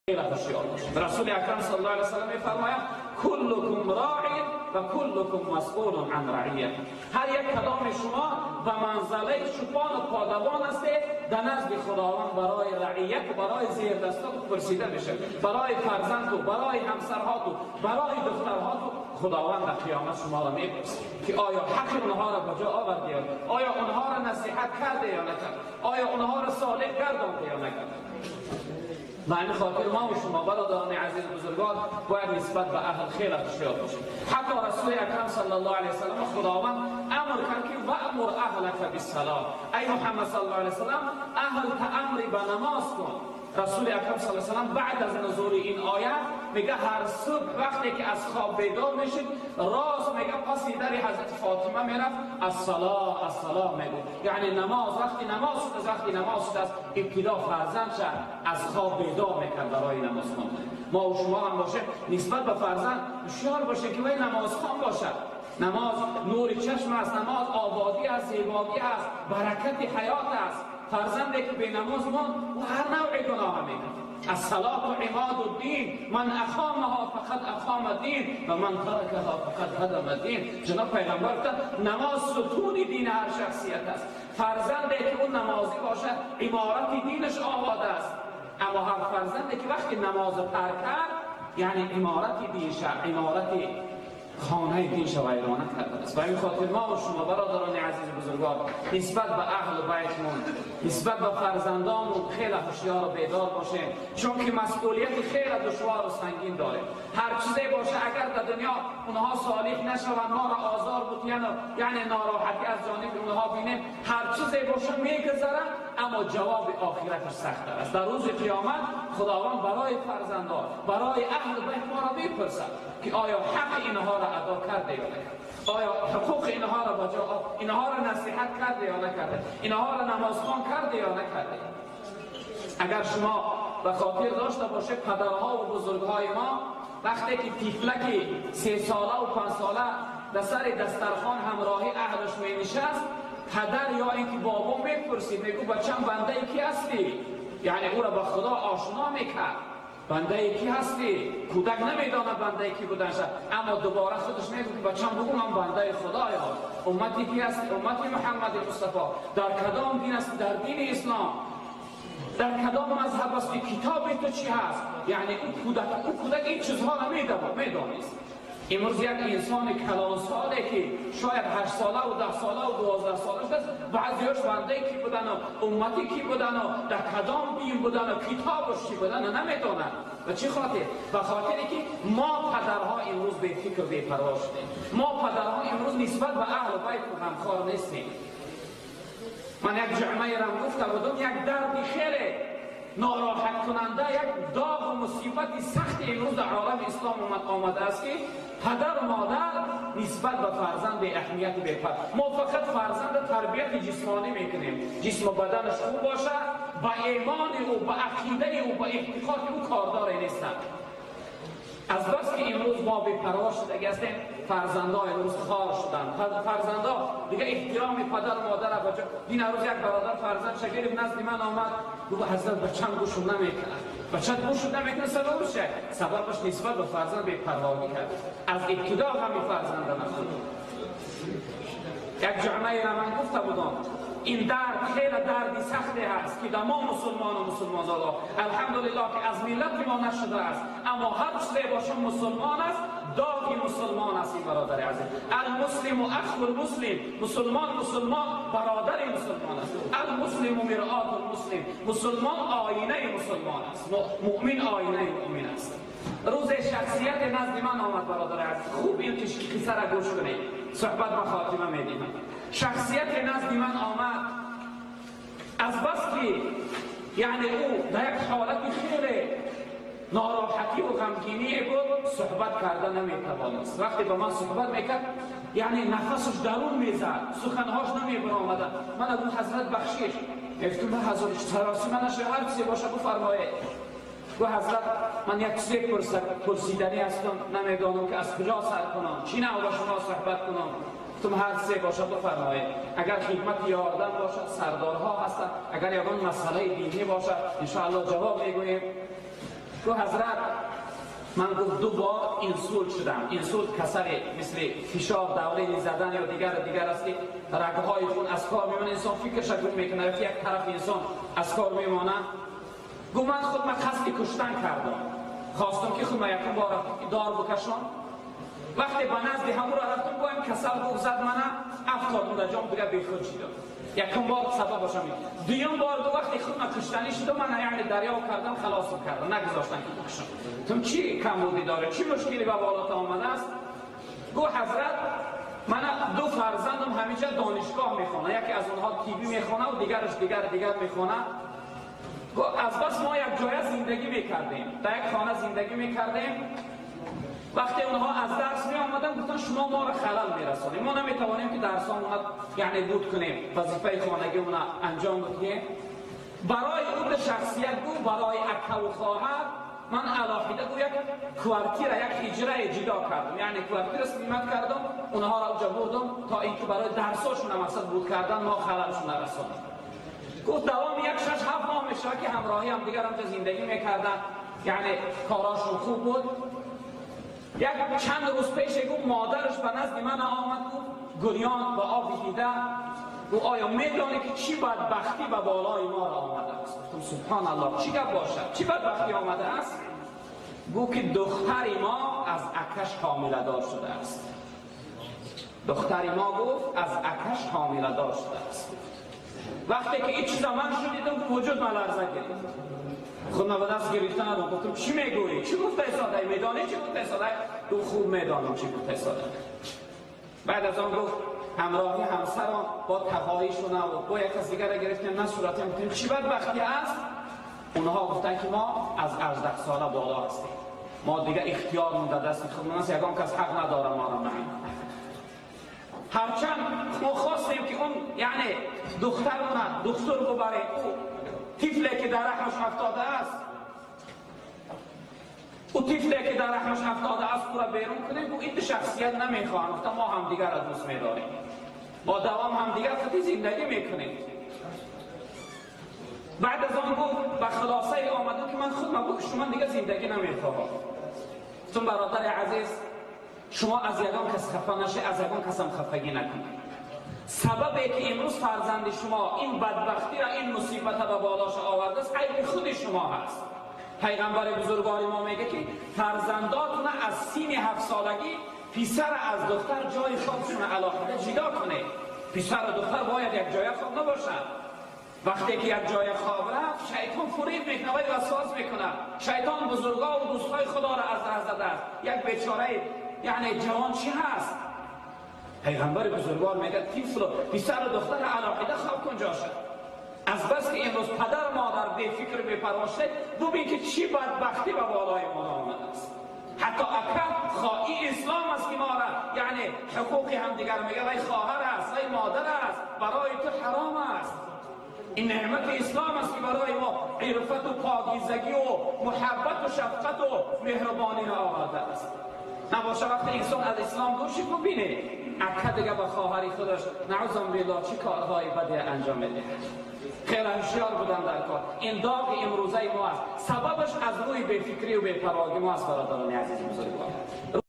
هوشیار باشید. رسول اکرم صلی الله علیه و سلم میفرماید کلکم راع و کلکم مسئول عن رعیته. هر یک کدام شما به منزله چوپان و پادوان هستید، در نزد خداوند برای رعیت و برای زیردستان پرسیده میشه، برای فرزند و برای همسرهات و برای دخترهات. خداوند در قیامت شما را میپرسه که آیا حق اونها را به جا آورده یا آیا اونها را نصیحت کرده یا نکرد، آیا اونها را صالح گردانده یا نکرد. به همین خاطر ما و شما برادران عزیز بزرگوار باید نسبت به اهل خیلی هوشیار باشیم. حتی رسول اکرم صلی الله علیه وسلم خداوند امر کرد که وامر اهلک بالصلاه، ای محمد صلی الله علیه وسلم اهل امر به نماز کن. رسول اکرم صلی الله علیه وسلم بعد از نزول این آیه میگه هر صبح وقتی که از خواب بیدار میشید راست میگه پس در حضرت فاطمه میرفت الصلاه الصلاه میگه، یعنی نماز. وقتی نماز شد، وقتی نماز شد از ابتدا فرزند شد از خواب بیدار میکرد برای نماز خواندن. ما و شما هم باشه نسبت به فرزند هوشیار باشه که وی نماز خوان باشد. نماز نور چشم است، نماز آبادی است، زیبایی است، برکت حیات است. فرزندی که به نماز ماند و هر نوع گناه میکند. الصلاة عماد الدین، من اقامها فقد اقام الدین و من ترکها فقد هدم الدین. جناب پیغمبر گفتند نماز ستون دین هر شخصیت است. فرزندی که اون نمازی باشد عمارت دینش آباد است. اما هر فرزندی که وقتی نماز ترک کرد یعنی عمارت دینش، عمارت خانه دینش ویرانه کرده است. و این خاطر ما و شما برادران عزیز بزرگوار نسبت به اهل بیتمون، نسبت به فرزندانمون خیلی هوشیار و بیدار باشیم، چون که مسئولیت خیلی دشوار و سنگین داره. هر چیزی باشه اگر در دنیا اونها صالح نشوند، ما را آزار بودین و یعنی ناراحتی از جانب اونها بینیم، هر چیزی باشه میگذرن، اما جواب آخرتش سخت است. در روز قیامت خداوند برای فرزندان، برای اهل بیت ما را میپرسد که آیا حق اینها را ادا کرده یا نکرده، آیا حقوق اینها را بجا، اینها را نصیحت کرده یا نکرده، اینها را نمازخوان کرده یا نکرده. اگر شما به خاطر داشته باشه پدرها و بزرگهای ما وقتی که تیفلک 3 ساله و 5 ساله در سر دسترخوان همراهی اهلش می نشست، پدر یا اینکه بابا میپرسید، میگو بچم بنده کی هستی؟ یعنی او را به خدا آشنا میکرد. بنده کی هستی؟ کودک نمیداند بنده کی بودن شد، اما دوباره خودش میگه که بچم بگو من بنده خدایم. امتی کی هستی؟ امتی محمد مصطفی. در کدام دین هستی؟ در دین اسلام. در کدام مذهب هستی؟ کتاب تو چی هست؟ یعنی او کودک این چیزها را میدانست. امروز یک انسان کلانساله که شاید 8 ساله و 10 ساله و 12 ساله است، بعضیاش بنده کی بودن و امتی کی بودن و در کدام دین بودن و کتابش چی بودن و نمیدونن. و چی خاطر؟ به خاطر که ما پدرها امروز به فکر بی پروا شدیم. ما پدرها امروز نسبت به اهل بیت غمخوار نیستیم. من یک جمعه را گفته بودم، یک درد خیلی ناراحت کننده، یک داغ و مصیبت سخت امروز در عالم اسلام آمده است که پدر و مادر نسبت به فرزند اهمیت بپر. ما فقط فرزند تربیت جسمانی میکنیم، جسم و بدنش خوب باشه، با ایمان او، با عقیده او، با اعتقاد او کاردار نیستند. از بس که امروز ما بی پروا شده هستیم، فرزندها امروز خار شدن. فرزندها دیگه احترام پدر و مادر را بجا. دین روز یک برادر فرزند شگرد نزد من آمد، گفت حضرت بچم گوشم نمیکنه، بچه گوشم نمیکنه. سببش چه؟ سببش نسبت به فرزند بی پروایی کرد. از ابتدا همین فرزند نخوند. یک جمعه را من گفته بودم، این درد خیلی دردی سختی هست که در ما مسلمان و مسلمان زاده الحمدلله که از ملت ما نشده است، اما هر چیزی باشه مسلمان است، داغ مسلمان است. این برادر عزیز، المسلم اخو المسلم، مسلمان مسلمان برادر مسلمان است. المسلم مرآة المسلم، مسلمان آینه مسلمان است، مؤمن آینه مؤمن است. روز شخصیت نزد من آمد برادر عزیز، خوب این قصه را گوش کنید، صحبت با خاتمه میدیم. شخصیت نزد من آمد، از بس که یعنی او در یک حالت خیلی ناراحتی و غمگینی بود، صحبت کرده نمیتوانست. وقتی با من صحبت میکرد یعنی نفسش درون میزد، سخنهاش نمیبرآمد. من از اون حضرت بخشش گفتم، حضرت سراسی من نشه، هر چیزی باشه بفرمایید. گفت حضرت من یک چیزی پرسیدنی هستم، نمیدانم که از کجا سر کنم، چی نه با شما صحبت کنم. گفتم هر چیزی باشد بفرمایید، اگر خدمت یاردن باشد سردارها هستند، اگر یگان مسئله دینی باشد انشاءالله جواب میگوییم. گفت حضرت من گفت 2 بار اینسولت شدم. اینسولت کسری مثل فشار دوره زدن یا دیگر است که رگ‌های خون از کار میمونه، انسان فکرش گم میکنه، یک طرف انسان از کار میمونه. گفت من خود من قصد کشتن کردم، خواستم که خود من یکم بار دار بکشم. وقتی به نزد همون را رفتم گفتم کسل گفت زد منه، افتادم در جام دیگه بیخود شدم. یکم بار سببش همین. دویم بار دو وقتی خود من کشتنی شدم، من یعنی دریا کردم، خلاصم کردم، نگذاشتن که بکشم. تم چی کمبودی داره؟ چی مشکلی به بالات آمده است؟ گفت حضرت من 2 فرزندم همیشه دانشگاه میخوانه، یکی از اونها تیبی میخوانه و دیگرش دیگر میخوانه. گفت از بس ما یک جای زندگی میکردیم، در یک خانه زندگی میکردیم. وقتی اونها از درس می آمدن گفتن شما ما را خلل میرسانید، ما نمیتوانیم که درسامون یعنی بود کنیم، وظیفه خانگی اون انجام بدیم. برای اون شخصیت گفت برای اکه و خواهر من علاهیده گفت یک کوارتیر، یک هجره جدا کردم، یعنی کوارتیر قیمت کردم، اونها را اونجا بردم تا اینکه برای درساشون مقصد بود کردن ما خللشون نرسانیم. گفت دوام یک 6-7 ماه میشه که همراهی هم دیگر هم زندگی میکردن، یعنی کاراشون خوب بود. یک چند روز پیش گفت مادرش به نزد من آمد، گفت گریان با آب دیده، گفت آیا میدانی که چی بدبختی به بالای ما را آمده است؟ گفتم سبحان الله، چی گپ باشد؟ چی بدبختی آمده است؟ گفت که دختر ما از اکش حامله دار شده است. دختر ما گفت از اکش حامله دار شده است. وقتی که این چیزا من شنیدم وجود من لرزه گرفت، خود من به دست گرفتن ندارم. گفتم چی میگویی؟ چی گفته ساده؟ میدانی چی گفته ساده؟ گفت خوب میدانم چی گفته ساده. بعد از آن گفت همراهی همسرم با تفاهیشون و با یک کس دیگر را گرفتیم، نه صورتیم. گفتیم چی بدبختی است؟ اونها گفتن که ما از 18 ساله بالا هستیم، ما دیگه اختیارمون در دست خودمون است، یگان کس حق نداره ما را معین. هرچند ما خواستیم که اون یعنی دخترمون دکتر ببره، او طفلی که در رحمش افتاده است، او طفلی که در رحمش افتاده است او را بیرون کنیم. او این شخصیت نمیخواهم، گفتم ما هم دیگر را دوست میداریم، با دوام هم دیگر خطی زندگی میکنیم. بعد از آن گفت به خلاصه آمده که من خود بکشم، من دیگه زندگی نمیخواهم. گفتم برادر عزیز شما از یگان کس خفه نشه، از یگان کس هم خفگی نکنید. سببی که امروز فرزند شما این بدبختی را، این مصیبت را به بالاش آورده است، عیب خود شما هست. پیغمبر بزرگوار ما میگه که فرزنداتون از سین 7 سالگی پسر از دختر جای خوابشون علاهیده جدا کنه. پسر و دختر باید یک جای خواب نباشن. وقتی که یک جای خواب رفت شیطان فریب میکنه و وسواس میکنه. شیطان بزرگا و دوستای خدا را از راه زده است. یک بیچاره یعنی جوان چی هست؟ پیغمبر بزرگوار میگه طفل پسر و دختر علاهیده خواب کن جاشه. از بس که امروز پدر مادر بی فکر بی پروا شده، ببین که چی بدبختی به بالای ما آمده است. حتی اکه خواهی اسلام است که ما را یعنی حقوق هم دیگر میگه، وی خواهر است، وی مادر است، برای تو حرام است. این نعمت اسلام است که برای ما عرفت و پاکیزگی و محبت و شفقت و مهربانی را آورده است. نباشه وقتی انسان از اسلام دور شد ببینه اکه دیگه با خواهری خودش نعوذ بالله چه کارهای بدی انجام میده. خیلی هوشیار بودن در کار. این داغ امروزه ما است، سببش از روی بی‌فکری و بی‌پرواهی ما است. برادران عزیز بزرگوار.